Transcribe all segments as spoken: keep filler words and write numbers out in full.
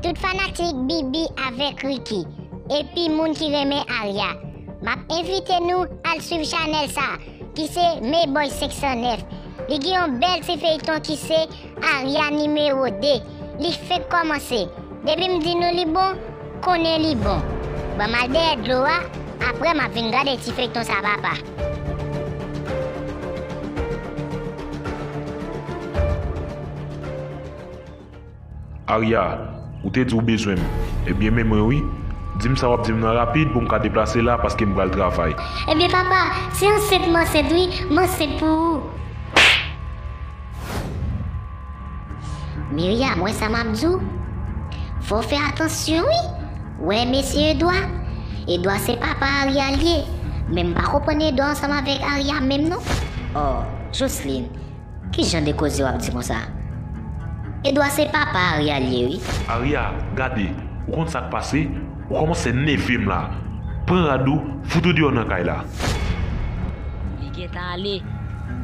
Tout fanatik Bibi avèk Ricky, epi moun ki renmen Aria, m ap envite nou al swiv chanèl sa, ki se Meboy senk san nèf. Li gen yon bèl ti feyton ki se Aria nimewo de. Li fenk kòmanse. Depi m di nou li bon, konnen li bon. Ban m al dèyè dlo a, apre m ap vin gade ti feyton sa papa. Aria, ou te di w bezwen m. Ebyen men mwen wi. Di m sa w ap di m nan rapid pou m ka deplase la paske m pral travay. Ebyen papa, se ansent m ansent wi, m ansent pou ou. Miriam, wè sa m ap di w? Fò w fè atansyon wi. Wè mesye Edwa? Edwa se papa Aria l ye. Men m pa konprann Edwa ansanm avèk Aria menm non. Oh, Jocelyn, ki jan de koze w ap di konsa? Edwa se papa Aria l ye wi. Aria, gade, ou konn sa k pase? Ou kòmanse nève m la. Pran rad ou, fout ou deyò nan kay la. Li gentan ale.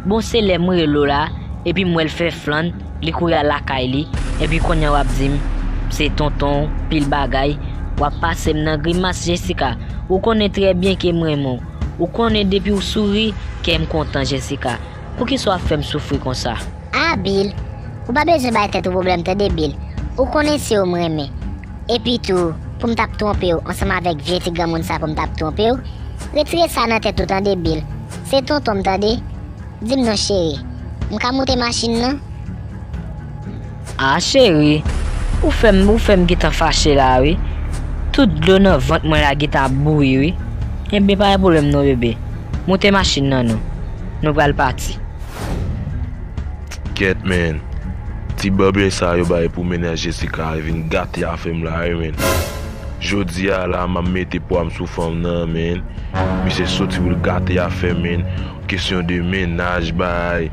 Bon se lè m rele w la, epi m wè l fè flann, li kouri al lakay li, epi kounye a w ap di m se tonton w, pil bagay, w ap pase m nan grimas Jessica, ou konnen trè byen ke m renmen w, ou konnen depi w souri, kè m kontan Jessica, poukisa w ap fè m soufri konsa? Ah Bill, ou pa bezwen bay tèt ou pwoblèm tande Bill, ou konnen se ou m renmen. Epi tou, pou m t ap twonpe w ansanm avèk vye ti granmoun sa pou m t ap twonpe w, retire sa nan tèt ou tande Bill. Se tonton m tande. Di m non cheri, m ka moute machin nan? Ah cheri, ou fè m ou fè m gentan fache la wi. Tout dlo nan vant mwen la gentan ap bouyi wi. Enben pa gen pwoblèm non bebe. Moute machin nan non. Nou pral pati. Kèt man. Ti bebe sa yo bay pou mennaj Jessica a vin gate afè m la wi man. Jodi a la m ap mete pwa m sou fanm nan man. Misye soti pou l gate afè m man. Kesyon de mennaj bay.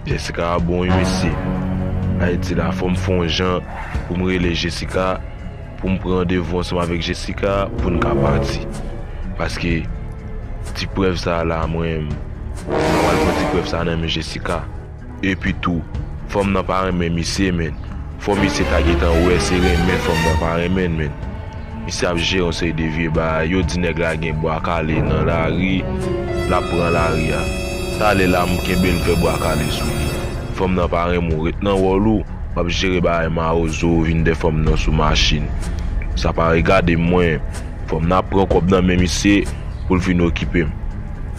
Jessica a bon wi mesye. Ayiti la fò m fè yon jan pou m rele Jessica. Pou m pran randevou ansanm avèk Jessica pou n ka pati. Paske ti prèv sa a la mwen m pa pral pran ti prèv sa a nan men Jessica. Epi tou, fanm nan pa renmen misye man. Fò misye ta gentan wè se renmen fanm nan pa renmen l man. Misye ap jere yon seri de vye bagay, yo di nèg la gen bwa kale nan lari, l ap pran lari a. Talè la m kenbe l m fè bwa kale sou li. Fanm nan pa renmen w ret nan wòl ou. W ap jere bagay mawozo vin dè fanm nan sou machin. Sa pa regade m mwen. Fanm nan ap pran kòb nan men misye pou l vin okipe m.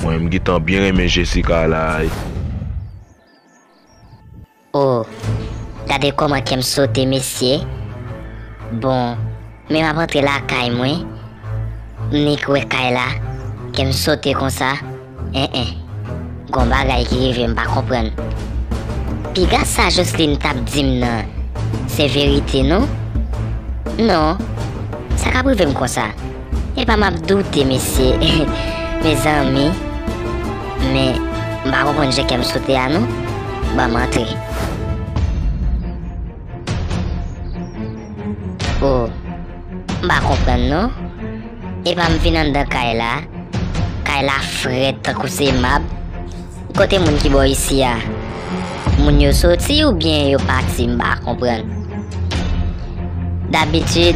Mwen m gentan byen renmen Jessica la wi. Oh, gade kòman kè m sote mesye. Bon, men m ap antre lakay mwen. M nik wè kay la, kè m sote konsa. En en. Gon bagay ki rive m pa konprann. Piga sa Jocelyn t ap di m nan, se verite non? Non, sa k ap rive m konsa? Epa m ap doute mesye. Mezanmi. Men, m pa konprann jan kè m sote a non. Ban m antre. Oh, m pa konprann non. Epa m vin anndan kay la. Kay la frèt tankou se mab. Kote moun ki bò isi a? Moun yo soti oubyen yo pati m pa konprann. Dabitid,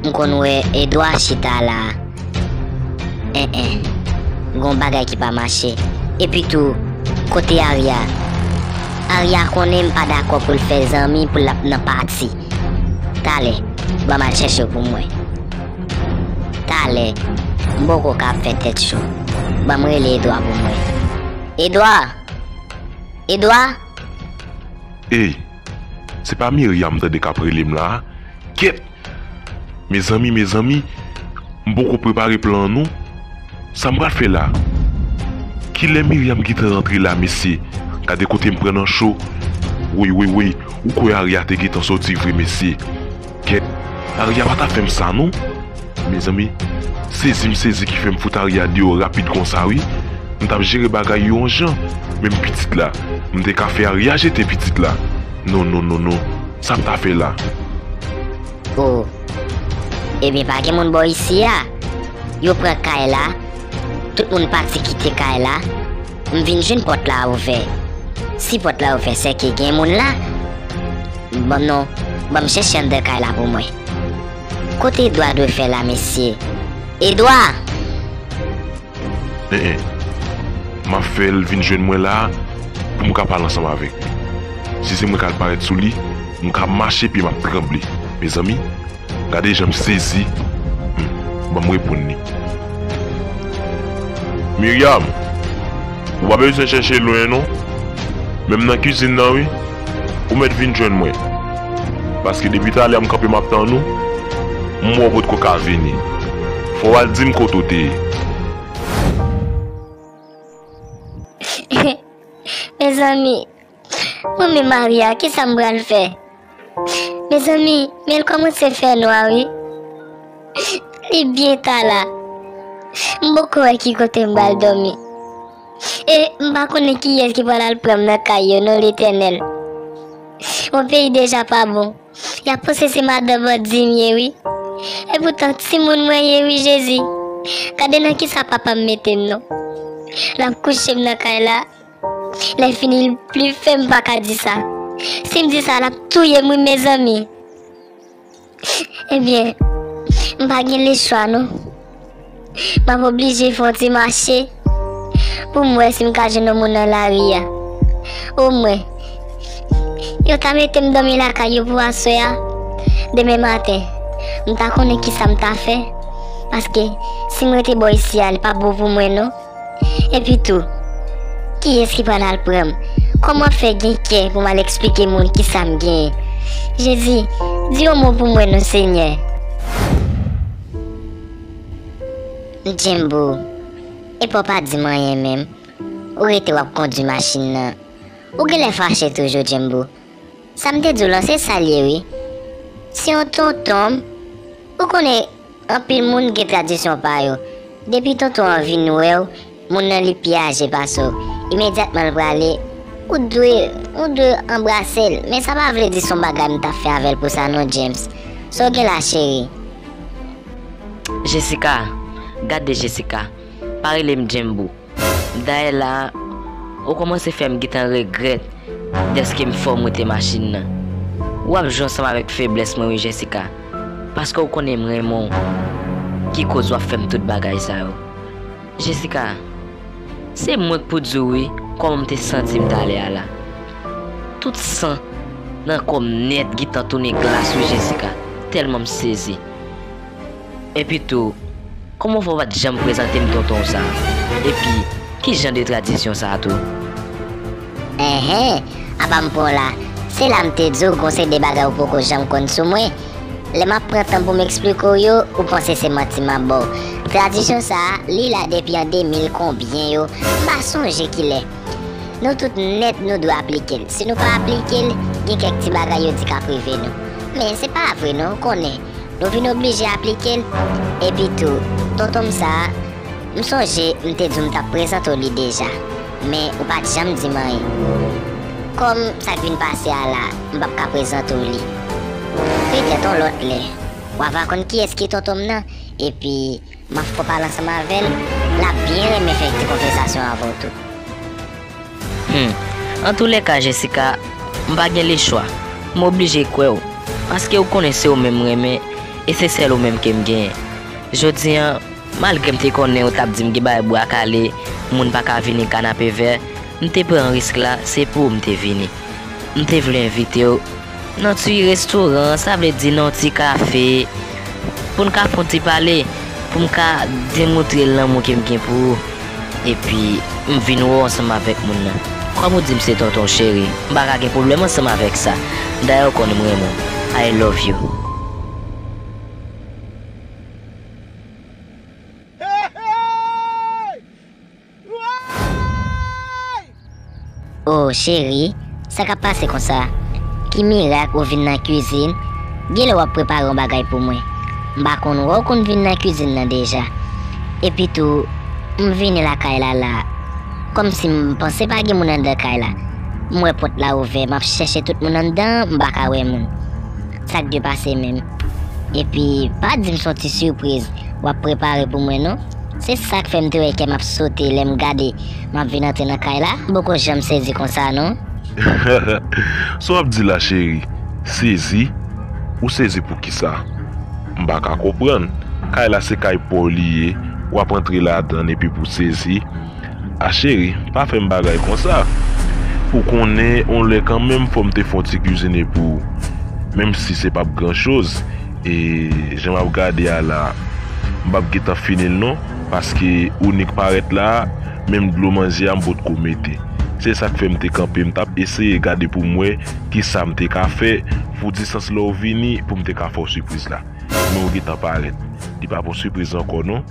m konn wè Edwa chita la. En en. Gon bagay ki pa mache. Epi tou, kote Aria? Aria konnen m pa dakò pou l fè zanmi pou l ap nan pati. Talè, ban m al chèche w pou mwen. Talè, m poko ka ap fè tèt cho. Ban m rele Edwa pou mwen. Edwa! Edwa! Ey! Se pa Miriam m tande k ap rele m la a? Kèt! Mezanmi, mezanmi, m poko prepare plan an non. Sa m pral fè la? Kilè Miriam gentan rantre la mesye? Gade kote m pran nan cho. Woy, woy, woy, ou kwè Aria te gentan soti vre mesye? Kèt, Aria pa ta fè m sa non. Mezanmi, sezi m sezi ki fè m fout Aria deyò rapid konsa wi. M t ap jere bagay yo yon jan, men m pitit la, m te ka fè Aria jete pitit la. Non, non, non, non, sa m ta fè la? Oh. Ebyen pa gen moun bò isi a. Yo pran kay la. Tout moun pati kite kay la. M vin jwenn pòt la ouvè. Si pòt la ouvè sèke gen moun la. Bon non. Ban m chèche anndan kay la pou mwen. Kote Edwa dwe fè la, mesye? Edwa! En en. M ap fè l vin jwenn mwen la pou m ka pale ansanm avèk li. Si se mwen k al parèt sou li, m ka mache pye m ap tranble. Mezanmi, gade jan m sezi. Hmm, ban m reponn li. Miryam, ou pa bezwen chèche lwen non. Menm nan kizin nan wi. Ou mèt vin jwenn mwen. Paske depi talè a m kanpe m ap tann ou, m wè w potko ka vini. Fò w al di m kote w te ye. Mezanmi, mwen menm Maria, kisa m pral fè? Mezanmi, men l kòmanse fè nwa wi. Li byen ta la. M poko wè ki kote m pral dòmi. E m pa konnen kiyès ki pral al pran m nan kay yo non, Letènèl. Yon peyi deja pa bon. Y ap panse se madan bandi m ye wi. Epoutan timoun mwen ye wi, Jezi. Gade nan kisa papa m mete m non. L ap kouche m nan kay la. Lè fini l pli fè m pa ka di sa. Si m di sa l ap touye m wi, mezanmi. Ebyen, m pa gen lechwa non. M ap oblije fè yon ti mache pou m wè si m ka jwenn yon moun nan lari a. Omwen, yo ta mete m dòmi lakay yo pou aswè a. Demen maten, m ta konnen kisa m ta fè. Paske si m rete bò isi a, li p ap bon pou mwen non. Epi tou, kiyès ki pral al pran m? Kòman fè gen kè pou m al eksplike moun kisa m genyen? Jezi, di yon mo pou mwen non, Senyè. Djembo, epa w pa di m anyen menm. Ou rete w ap kondui machin nan. Ou genlè fache toujou, Djembo. Sa m te di w lan, se sa l ye wi. Se yon tonton m. Ou konnen, anpil moun gen tradisyon pa yo. Depi tonton an vin wè w, moun nan li pi aje pase w. Imedyatman l prale, ou dwe, ou dwe anbrase l. Men sa pa vle di se yon bagay m t ap fè avè l pou sa non, James. Sa w gen la, cheri? Jessica, gade Jessica, pa rele m Djembo. Dayè la a, ou kòmanse fè m gentan regrèt dèske m fè w moute machin nan. W ap jwe ansanm avèk feblès mwen wi, Jessica, paske w konnen m renmen w, ki koz w ap fè m tout bagay sa yo. Jessica, se mwen k pou di w wi, kòman m te santi m talè a la. Tout san nan kò m nèt gentan tounen glas wi, Jessica, tèlman m sezi. Epi tou, kòman w fè w pa t janm prezante m tonton w sa a? Epi, ki jan de tradisyon sa a tou? Enhen, apa m pran w la? Se la m te di w gon seri de bagay ou poko janm konn sou mwen. Lè m ap pran tan pou m eksplike w yo, ou panse se manti m ap ba w. Tradisyon sa a, li la depi an de mil konbyen yo, m pa sonje kilè. Nou tout nèt nou dwe aplike l. Si nou pa aplike l, gen kèk ti bagay yo di k ap rive nou. Men se pa vre non, ou konnen. Nou vin oblije aplike l. Epi tou, tonton m sa a, m sonje m te di w m t ap prezante w li deja. Men ou pa t janm di m anyen. Kòm sa k vin pase a la, m p ap ka prezante w li. Petèt yon lòt lè, w a va konn kiyès ki tonton m nan, epi m ap fè w pale ansanm avè l, l ap byen renmen fè ti konvèsasyon avè w tou. Hmm. Antoulèka, Jessica, m pa gen lechwa. M oblije kwè w, paske w konnen se w menm m renmen, e se sèl ou menm ke m genyen. Jodi a, malgre m te konnen w t ap di m gen bagay bwa kale, moun pa ka vini kanapevè, m te pran risk la, se pou ou m te vini. M te vle envite w nan ti restoran, sa vle di nan yon ti kafe, pou n ka fè yon ti pale, pou m ka demontre lanmou ke m gen pou ou. Epi, m vin wè w ansanm avèk moun nan. Kòm ou di m se tonton w cheri, m pa ka gen pwoblèm ansanm avèk sa. Dayè w konn m renmen w. I love you. Oh, cheri, sa k ap pase konsa? Ki mirak ou vin nan kizin? Genlè w ap prepare yon bagay pou mwen. M pa konn wè w konn vin nan kizin nan deja. Epi tou, m vini lakay la la. Kòmsi m panse pa gen moun anndan kay la. M wè pòt la ouvè, m ap chèche tout moun anndan, m pa ka wè moun. Sa k dwe pase menm? Epi, pa di m se yon ti sipriz w ap prepare pou mwen non. Se sa k fè m te wè kè m ap sote lè m gade m ap vin antre nan kay la. M poko janm sezi konsa non. Sa w ap di la, cheri? Sezi? Ou sezi poukisa? M pa ka konprann. Kay la se kay pa w li ye, w ap antre ladan l epi pou w sezi. A cheri, pa fè m bagay konsa. Ou konnen, yon lè kanmenm fò m te fè yon ti kizine pou ou. Menm si se p ap gran choz. E jan m ap gade a la, m p ap gentan fini l non, paske ou nik parèt la, menm dlo manje a m potko mete. Se sa k fè m te kanpe, m t ap eseye gade pou m wè kisa m te ka fè pou disans lè w vini, pou m te ka fè w sipriz la. Men w gentan parèt. Li p ap yon sipriz ankò non.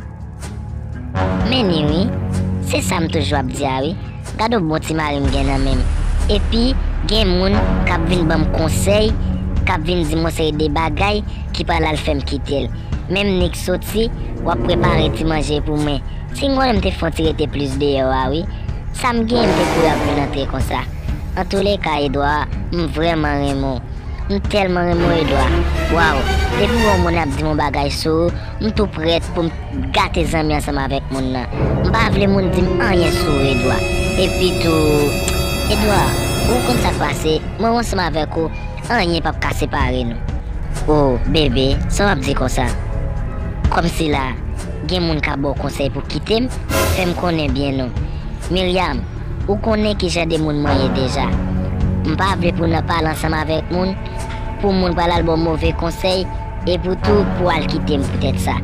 Men ni wi, se sa m toujou ap di a wi. Gade yon bon ti mari m gen nan men m. Epi, gen moun k ap vin ban m konsèy, k ap vin di m yon seri de bagay ki pral al fè m kite l. Menm nik soti, w ap prepare ti manje pou mwen. Si m konnen m te fè yon ti rete plis deyò a wi. Sa m gen m te kouri ap vin antre konsa. Antouleka, Edwa, m vrèman renmen w. M tèlman renmen w, Edwa. Waw, depi w wè yon moun ap di m yon bagay sou ou, m tou prèt pou m gate zanmi ansanm avèk moun nan. M pa vle moun di m anyen sou ou, Edwa. Epi tou, Edwa, ou konn sa k pase, mwen ansanm avèk ou, anyen p ap ka separe nou. O, bebe, sa w ap di konsa? Kòmsi la, gen moun k ap ba w konsèy pou kite m, fè m konnen byen non. Miryam, ou konnen ki jan de moun mwen ye deja. M pa vle pou n ap pale ansanm avèk moun, pou moun pral al ba w move konsèy, epi tou pou w al kite m poutèt sa.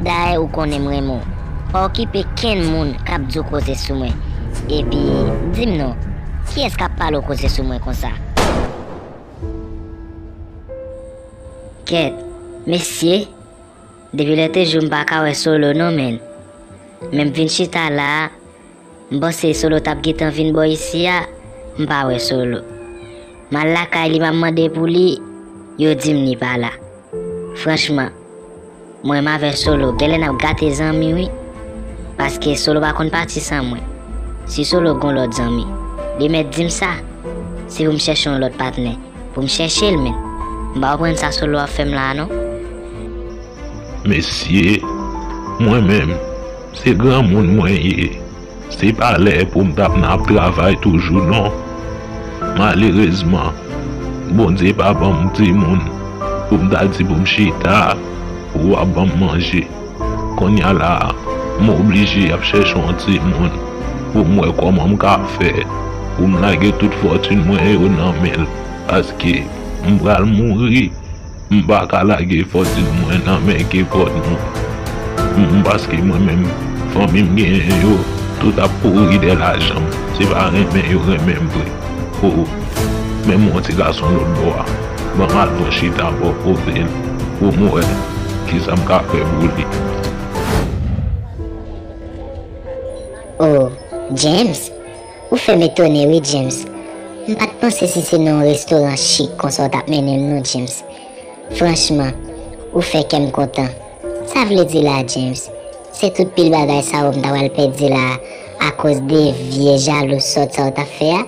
Dayè ou konnen m renmen w. Pa okipe kenn moun k ap di w koze sou mwen. Epi, di m non, kiyès k ap pale w koze sou mwen konsa? Kèt, mesye, depi lè te jou m pa ka wè Solo non, menn. Men m vin chita la a, m panse Solo t ap gentan vin bò isi a, m pa wè Solo. M al lakay li, m ap mande pou li, yo di m li pa la. Franchman, mwen m avè Solo, genlè n ap gate zanmi wi. Paske Solo pa konn pati san mwen. Si Solo gon lòt zanmi, li mèt di m sa. Se pou m chèche yon lòt patnè, pou m chèche l menn. M pa konprann sa Solo ap fè m la non. Mesye, mwen menm, se granmoun mwen ye. Se pa lè pou m t ap nan ap travay toujou non. Malerezman, Bondye pa ban m timoun pou m ta di pou m chita pou w ap ban m manje. Konnya la, m oblije ap chèche yon timoun pou m wè kòman m ka fè pou m lage tout fòtin mwen yo nan men l, paske m pral mouri. M pa ka lage fòtin mwen nan men kenpòt moun. M, paske mwen menm, fanmi m genyen yo, tout ap kouri dèyè lajan m. Se pa renmen yo renmen m vre. O, men m wè yon ti gason lòt bò a. Ban m al vin chita bò kote l pou m wè kisa m ka fè pou li. O, James, ou fè m etone wi, James. M pa t panse si se nan yon restoran chik konsa w t ap mennen m non, James. Franchman, ou fè kè m kontan. Sa vle di la, James, se tout pil bagay sa yo m ta pral pèdi la akoz de vye jalou sòt sa w t ap fè a?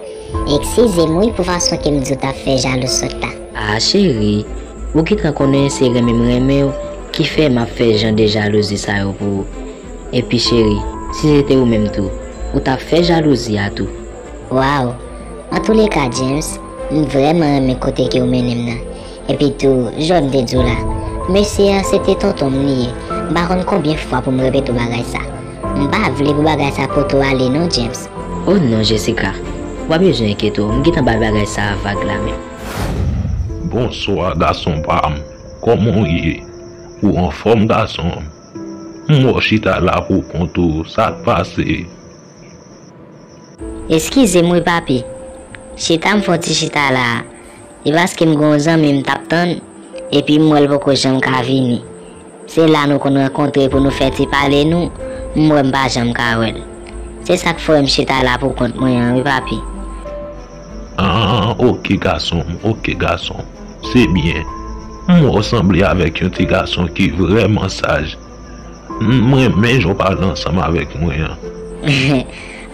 Eskize m wi pou fason ke m di w t ap fè jalou sòt la. Ah, cheri, ou gentan konnen se renmen m renmen w ki fè m ap fè jan de jalouzi sa yo pou ou. Epi cheri, si se te ou menm tou, ou t ap fè jalouzi a tou. Waw! Antouleka, James, m vrèman renmen kote ke w mennen m nan. Epi tou, jan m te di w la, mesye a se te tonton m li ye. M pa konn konbyen fwa pou m repete w bagay sa. M pa vle pou bagay sa pote w ale non, James. O non, Jessica, w pa bezwen enkyete w, m gentan bay bagay sa a vag la menm. Bonswa, gason pa m. Kòman w ye? Ou anfòm, gason m? M wè w chita la pou kont ou, sa k pase? Eskize m wi, papi. Chita m fè yon ti chita la a. E paske m gen yon zanmi m t ap tann, epi m wè l poko janm ka vini. Se la nou konn rankontre pou nou fè ti pale nou, m wè m pa janm ka wè l. Se sa k fè m chita la pou kont mwen an wi, papi. Ah, oke, gason m, oke, gason m. Se byen. M wè w sanble avèk yon ti gason ki vrèman saj. M renmen jan w pale ansanm avèk mwen an.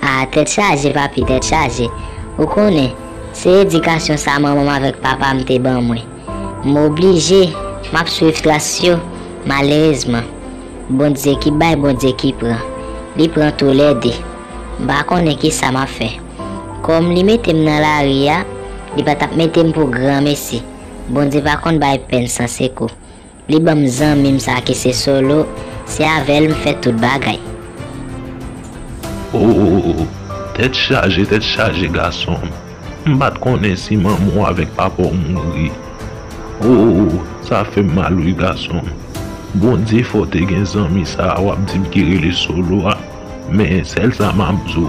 Ah, tèt chaje, papi, tèt chaje. Ou konnen, se edikasyon sa manman m avèk papa m te ban mwen. M oblije, m ap swiv tras yo, malerezman. Bondye ki bay, Bondye ki pran. Li pran toulède. M pa konnen kisa m ap fè. Kòm li mete m nan lari a, li pa t ap mete m pou granmesi. Bondye pa konn bay pèn san sekou. Li ban m zanmi m sa ki se Solo, se avè l m fè tout bagay. Oh, tèt chaje, tèt chaje, gason m. M pa t konnen si manman w avèk papa w mouri. Oh, sa fè m mal wi, gason m. Bondye fè w te gen zanmi sa a w ap di m ki rele Solo a. Men sèl sa m ap di w,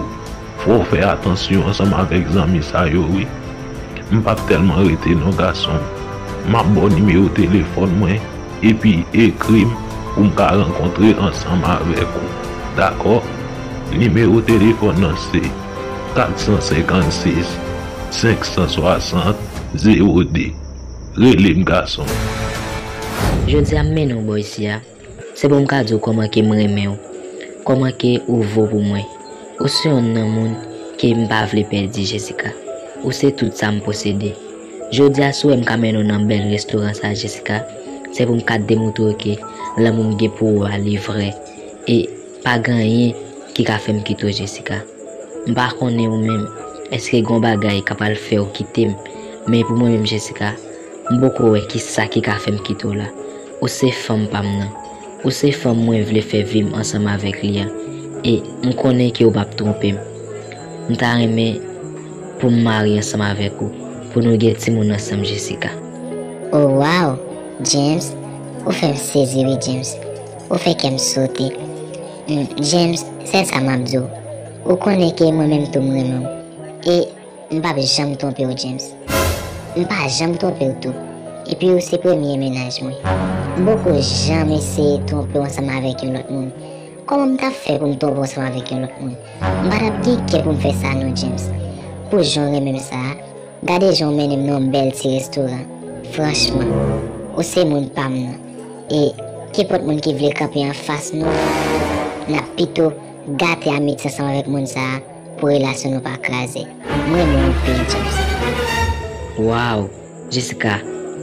fò w fè atansyon ansanm avèk zanmi sa yo wi. M p ap tèlman rete non, gason m. M ap ba w nimewo telefòn mwen, epi ekri m pou m ka rankontre ansanm avèk ou. Dakò? Nimewo telefòn nan se kat san senkannsis, senk san swasant, zewo de. Rele m, gason m. Jodi a m mennen w bò isi a. Se pou m ka di w kòman ke m renmen w, kòman ke ou vo pou mwen. Ou se yonn nan moun ke m pa vle pèdi, Jessica. Ou se tout sa m posede. Jodi a si w wè m ka mennen w nan bèl restoran sa, Jessica, se pou m ka demontre w ke lanmou m gen pou ou a li vrè. E pa gen anyen ki ka fè m kite w, Jessica. M pa konnen ou menm, èske gen yon bagay k ap al fè w kite m, men pou mwen menm, Jessica, m poko wè kisa ki ka fè m kite w la. Ou se fanm pa m nan. Ou se fanm mwen vle fè vi m ansanm avèk li a. E m konnen ke w p ap twonpe m. M ta renmen pou m marye ansanm avèk ou, pou nou gen timoun ansanm, Jessica. Oh wow, James, ou fè m sezi wi, James. Ou fè kè m sote. Mm, James, sèl sa m ap di w. Ou konnen ke mwen menm tou m renmen w. E m p ap janm twonpe w, James. M pa janm twonpe w tou. Epi ou se premye mennaj mwen. M poko janm eseye twonpe w ansanm avèk yon lòt moun. Kòman m t ap fè pou m twonpe w ansanm avèk yon lòt moun? M pa t ap gen kè pou m fè sa non, James. Pou jan w renmen m sa a, gade jan w mennen m nan yon bèl ti restoran. Franchman, ou se moun pa m nan. E kenpòt moun ki vle kanpe anfas nou, n ap pito gate amitye ansanm avèk moun sa a pou relasyon nou pa kraze. M renmen w anpil, James. Wow, Jessica,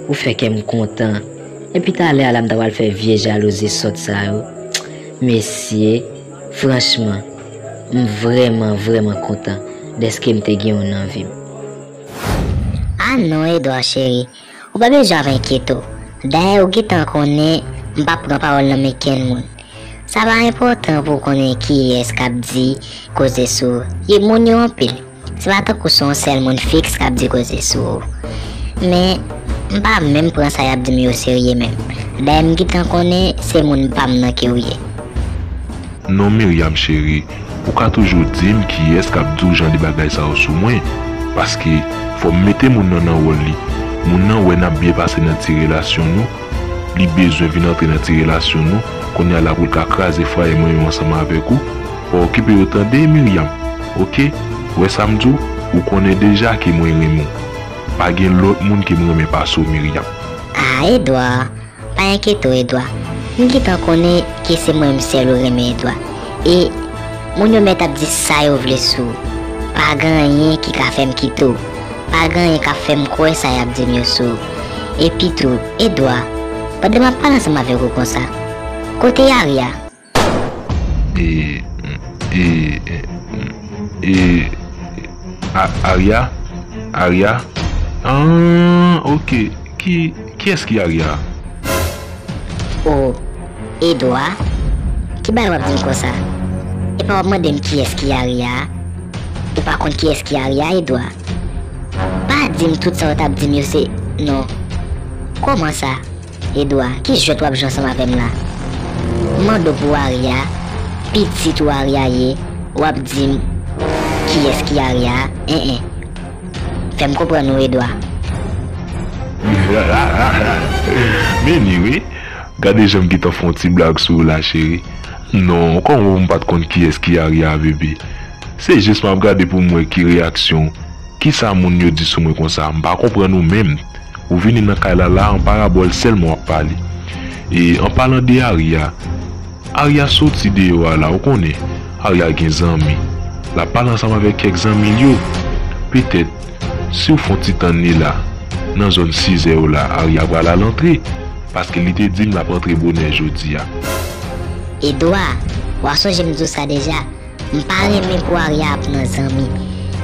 ou fè kè m kontan. Epi talè a la m ta pral fè vye jalouzi sòt sa yo. Mesye, franchman, m vrèman, vrèman kontan dèske m te gen w nan vi m. Ah non, Edouard cheri, ou pa bezwen ap enkyete w. Dayè ou gentan konnen m p ap pran pawòl nan men kenn moun. Sa pa enpòtan pou w konnen kiyès k ap di koze sou ou. Ye moun yo anpil. Se pa tankou se yon sèl moun fiks k ap di koze sou ou. Men, m pa menm pran sa y ap di m yo serye menm. Dayè m gentan konnen se moun pa m nan ke w ye. Non Myriam cheri, ou ka toujou di m kiyès k ap di w jan de bagay sa yo sou mwen. Paske fò m mete moun nan nan wòl li. Moun nan wè n ap byen pase nan ti relasyon nou. Li bezwen vin antre nan ti relasyon nou. Kounye a la pou l ka kraze fwaye mwen yo ansanm avèk ou. Pa okipe yo tande, Myriam. Oke? Ou wè sa m di w? Ou konnen deja ke mwen renmen w. Pa gen lòt moun ke m renmen pase w, Myriam. Ah, Edouard, pa enkyete w, Edouard. M gentan konnen ke se mwen menm sèl ou renmen, Edouard. E moun yo mèt ap di sa yo vle sou ou. Pa gen anyen ki ka fè m kite w. Pa gen anyen k ap fè m kwè sa y ap di m yo sou ou. Epi tou, Edouard, pandan m ap pale ansanm avèk ou konsa, kote Aria? E, e, e, e, a, Aria? Aria? Ah, oke. Ki, kiyès ki Aria? O, Edouard? Ki bagay w ap di m konsa? Epa w ap mande m kiyès ki Aria? Ou pa konn kiyès ki Aria, Edouard? Pa di m tout sa w t ap di m yo se, non. Kòman sa? Edouard, ki jwèt w ap jwe ansanm avè m la? M mande w pou Aria, pitit ou Aria ye, w ap di m kiyès ki Aria? En en. Fè m konprann ou, Edouard. Men anyway, gade jan m gentan fè yon ti blag sou ou la, cheri. Non, kòman pou m pa t konn kiyès ki Aria, bebe? Se jis m ap gade pou m wè ki reyaksyon, kisa moun yo di sou mwen konsa. M pa konprann ou menm. Ou vini nan kay la la an parabòl sèlman w ap pale. E an palan de Aria, Aria soti deyò a la, ou konnen. Aria gen zanmi. L ap pale ansanm avèk kèk zanmi l yo. Petèt, si w fè yon ti tann li la, nan zòn sizè yo la, Aria pral al antre. Paske li te di m l ap antre bonè jodi a. Edouard, w a sonje m di w sa deja. M pa renmen pou Aria ap nan zanmi.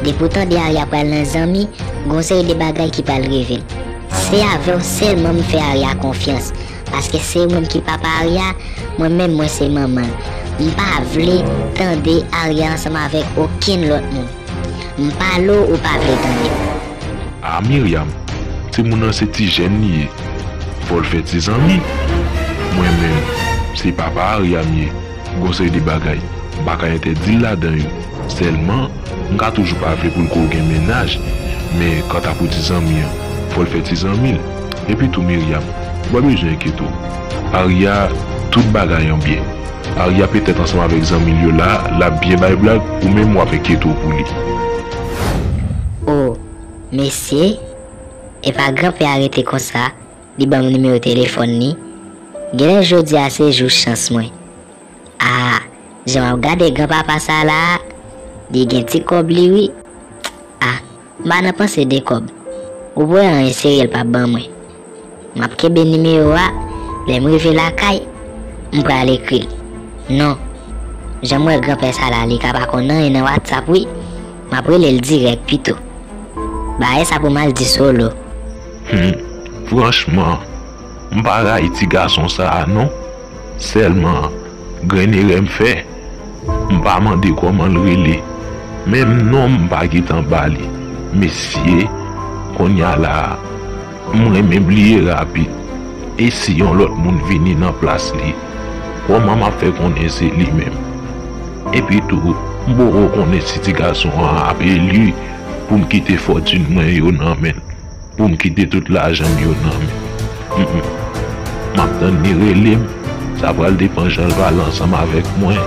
Depi w tande Aria pral nan zanmi, gon seri de bagay ki pral rive l. Se avè w sèlman m fè Arya konfyans, paske se ou menm ki papa Arya, mwen menm mwen se manman l. M pa vle tande Arya ansanm avèk okenn lòt moun. M pale w, ou pa vle tande. A Miryam, timoun nan se ti jèn li ye. Fò l fè ti zanmi. Mwen menm, se papa Arya m ye. Gon seri de bagay m pa ka entèdi l ladan yo. Sèlman, m ka toujou pa vle pou l ko gen mennaj. Men kanta pou ti zanmi an, fò l fè ti zanmi l. Epi tou Miryam, ou pa bezwen enkyete w. Arya, tout bagay an byen. Arya petèt ansanm avèk zanmi l yo la, l ap byen bay blag, ou menm w ap enkyete w pou li. O, mesye, epa granpè a rete konsa, li ban m nimewo telefòn li. Genlè jodi a se jou chans mwen. A, jan w ap gade granpapa sa la a, li gen ti kòb li wi. A, m pa nan panse de kòb. Ou p wè anyen serye l p ap ban mwen. M ap kenbe nimewo a, lè m rive lakay, m pral ekri l. Non, jan m wè granpè sa la, li ka pa konn anyen nan WhatsApp wi. M ap rele l dirèk pito. Bagay sa pou m al di Solo. Hum, franchman, m pa rayi ti gason sa a non. Sèlman, grenn erè m fè, m pa mande kòman l rele. Menm non m pa gentan ba li. Mesye, konnya la a, m renmen bliye rapid. E si yon lòt moun vini nan plas li, kòman m ap fè konnen se li menm? Epi tou, m poko konnen si ti gason an ap eli pou m kite fòtin mwen yo nan men l, pou m kite tout lajan m yo nan men l. M ap tann li rele m. Sa pral depann jan l pale ansanm avèk mwen.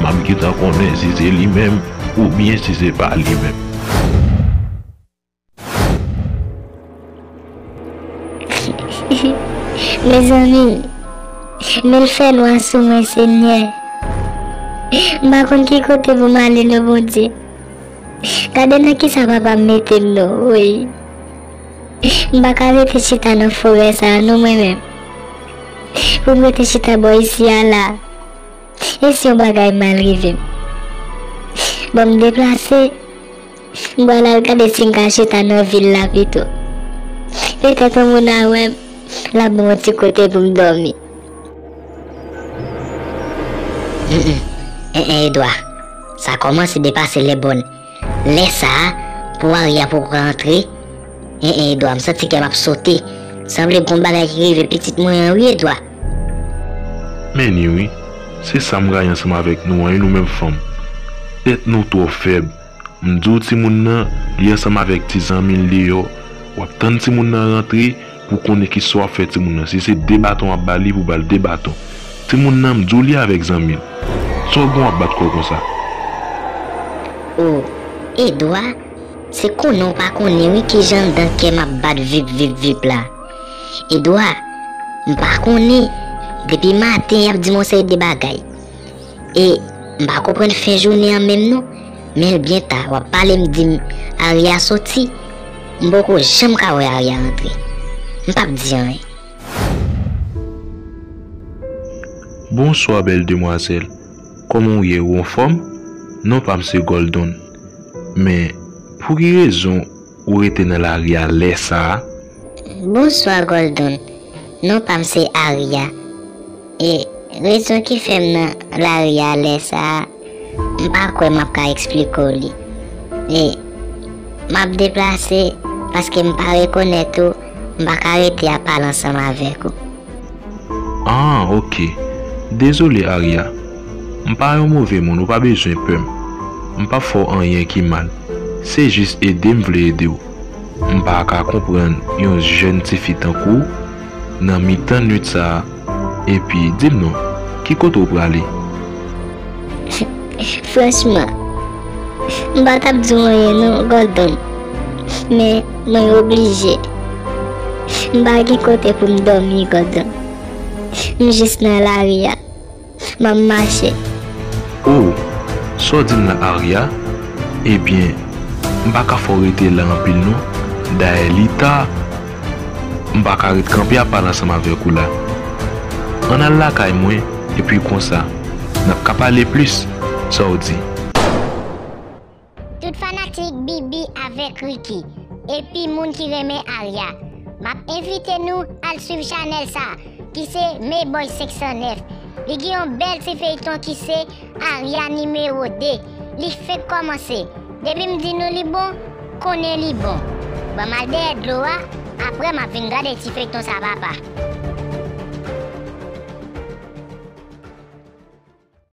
M ap gentan konnen si se li menm oubyen si se pa li menm. Mezanmi, men l fè nwa sou mwen, Senyè. M pa konn ki kote pou m ale non, Bondye. Gade nan kisa papa m mete m non, woy. M pa ka rete chita nan forè sa a non mwen menm. Pou m rete chita bò isi a la. E si yon bagay mal rive m? Bon, m deplase. M pral al gade si m ka chita nan vil la pito. Petèt yon moun a wè m, l ap ban m yon ti kote pou m dòmi. Hum, hum. En, en, Edwa. Sa kòmanse depase lèbòn. Lè sa a, pou Arya poko rantre. En, en, Edwa, m santi kè m ap sote. Sanble gon bagay ki rive pitit mwen an wi, Edwa. Men ni wi, se sa m rayi ansanm avèk nou an wi, nou menm fanm. Tèt nou twò fèb. M di w timoun nan, li ansanm avèk ti zanmi l deyò. W ap tann timoun nan rantre pou konnen kisa w ap fè timoun nan. Si se de baton w ap ba li, pou ba l de baton. Timoun nan, m di w li avèk zanmi l. Sa w gen w ap bat kò w konsa? O, Edwa, se konnen w pa konnen wi kijan anndan kè m ap bat vip vip vip la. Edwa, m pa konnen, depi maten y ap di m yon seri de bagay. E m pa konprann fen jounen an menm non. Men l byen ta, w ap pale m di m Arya soti. M poko janm ka wè Arya rantre. M p ap di anyen. Bonswa bèl demwazèl. Kòman w ye, ou anfòm? Non pa m se Gòldon. Men, pou ki rezon ou rete nan lari a lè sa a? Bonswa Gòldon. Non pa m se Arya. E rezon ki fè m nan lari a lè sa a, m pa kwè m ap ka eksplike w li. E m ap deplase paske m pa rekonèt ou, m pa ka rete ap pale ansanm avèk ou. Ah, oke. Dezole, Arya. M pa yon move moun, ou pa bezwen pè m. M p ap fè w anyen ki mal. Se jis ede m vle ede w. M pa ka konprann yon jèn tifi tankou w nan mitan nwit sa a. Epi, di m non, ki kote w prale? Franchman, m pa t ap di w anyen non, Gòldon. Men, mwen oblije. M pa gen kote pou m dòmi, Gòldon. M jis nan lari a. M ap mache. O, sa w di m la, Arya? Ebyen, m pa ka fè w rete la anpil non. Dayè, li ta. M pa ka ret kanpe ap pale ansanm avèk ou la. Ann al lakay mwen, epi konsa, n ap ka pale plis. Sa w di? Tout fanatik Bibi avèk Ricky, epi moun ki renmen Arya, M ap envite nou al swiv chanèl sa, ki se Meboy senk san nèf. Li gen yon bèl ti feyton ki se Arya nimewo de. Li fenk kòmanse. Depi m di nou li bon, konnen li bon. Ban m al dèyè dlo a, apre m ap vin gade ti feyton sa papa.